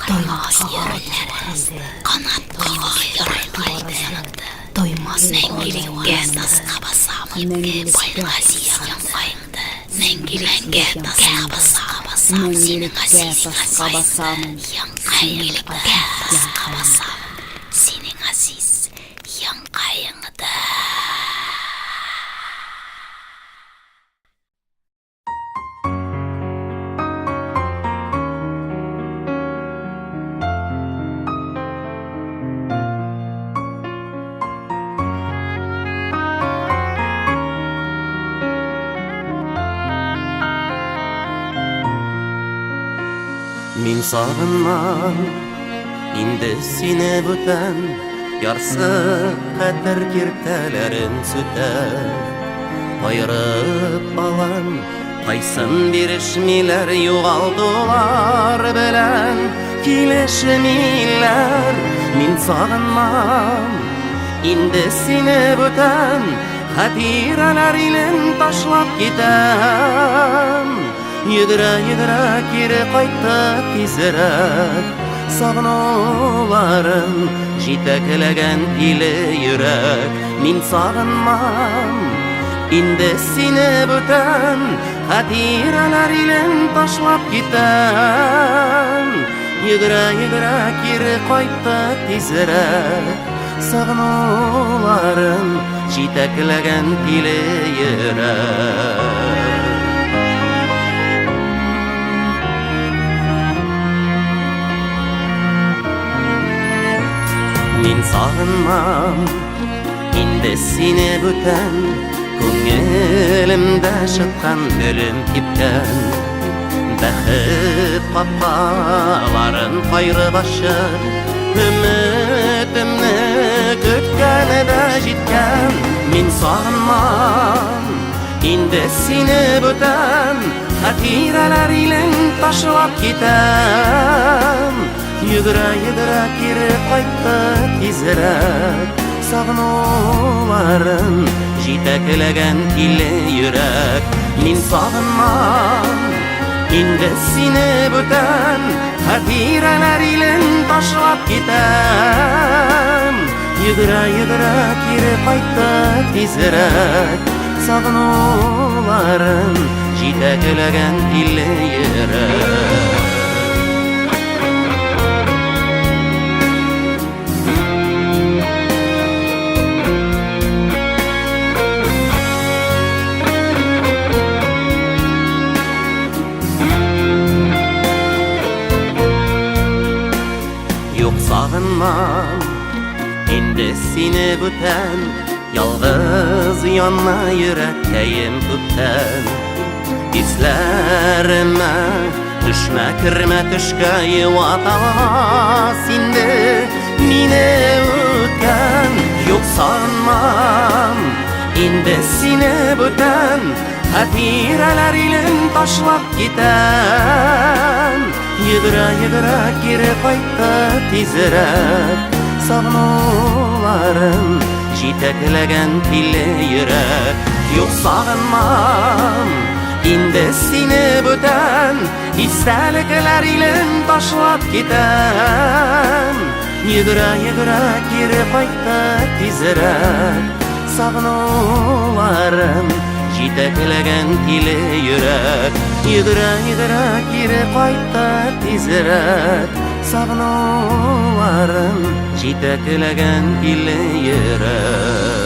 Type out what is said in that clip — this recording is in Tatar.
Таймас йөрәкләре канат кагып Тоймас мәңгелеккә таска басам, Байлык янкайыңды, мәңгелеккә таска басам, синең газиз янкайыңды, таска басам, синең газиз янкайыңды. Мин сагынмам инде сине бүтән, Ярсып хәтер киртәләрен сүтәм. Аерып алам, кайсын бирешмиләр, югалтулар белән килешмиләр. Мин сагынмам инде сине бүтән, хатирәләр илен ташлап китәм. Йөгерә-йөгерә кире кайтты тизрәк, Сагынуларым җитәкләгән тиле йөрәк. Мин сагынмам инде сине бүтән, Хатирәләр илен ташлап китәм. Йөгерә-йөгерә кире кайтты тизрәк, Сагынуларым җитәкләгән тиле йөрәк. Мин сагынмам инде сине бүтән, Күңелемдә шыткан гөлем кипкән. Бәхет капкаларын кайрып ачып, Өметемне көткәне дә җиткән. Мин сагынмам инде сине бүтән, Хатирәләр илен ташлап китәм. Йөгерә-йөгерә кире кайтты тизрәк, Сагынуларын җитәкләгән тиле йөрәк. Мин сагынмам инде сине бүтән, Хатирәләр илен ташлап китәм. Йөгерә-йөгерә кире кайтты тизрәк, Сагынуларын җитәкләгән тиле йөрәк. Юк, сагынмам инде сине бүтән, Ялгыз яна йөрәккәем күптән. Исләремә төшмә, кермә төшкә, Юаталмас инде мине үткән. Юк, сагынмам инде сине бүтән, Хатирәләр илен ташлап китәм. Йөгерә-йөгерә кире кайтты тизрәк, Сагынуларым җитәкләгән тиле йөрәк. Юк, сагынмам инде сине бүтән, Истәлекләр илен ташлап китәм. Йөгерә-йөгерә кире кайтты тизрәк, Сагынуларым җитәкләгән тиле йөрәк. Йөгерә-йөгерә кире кайтты тизрәк, Сагынуларым җитәкләгән тиле йөрәк.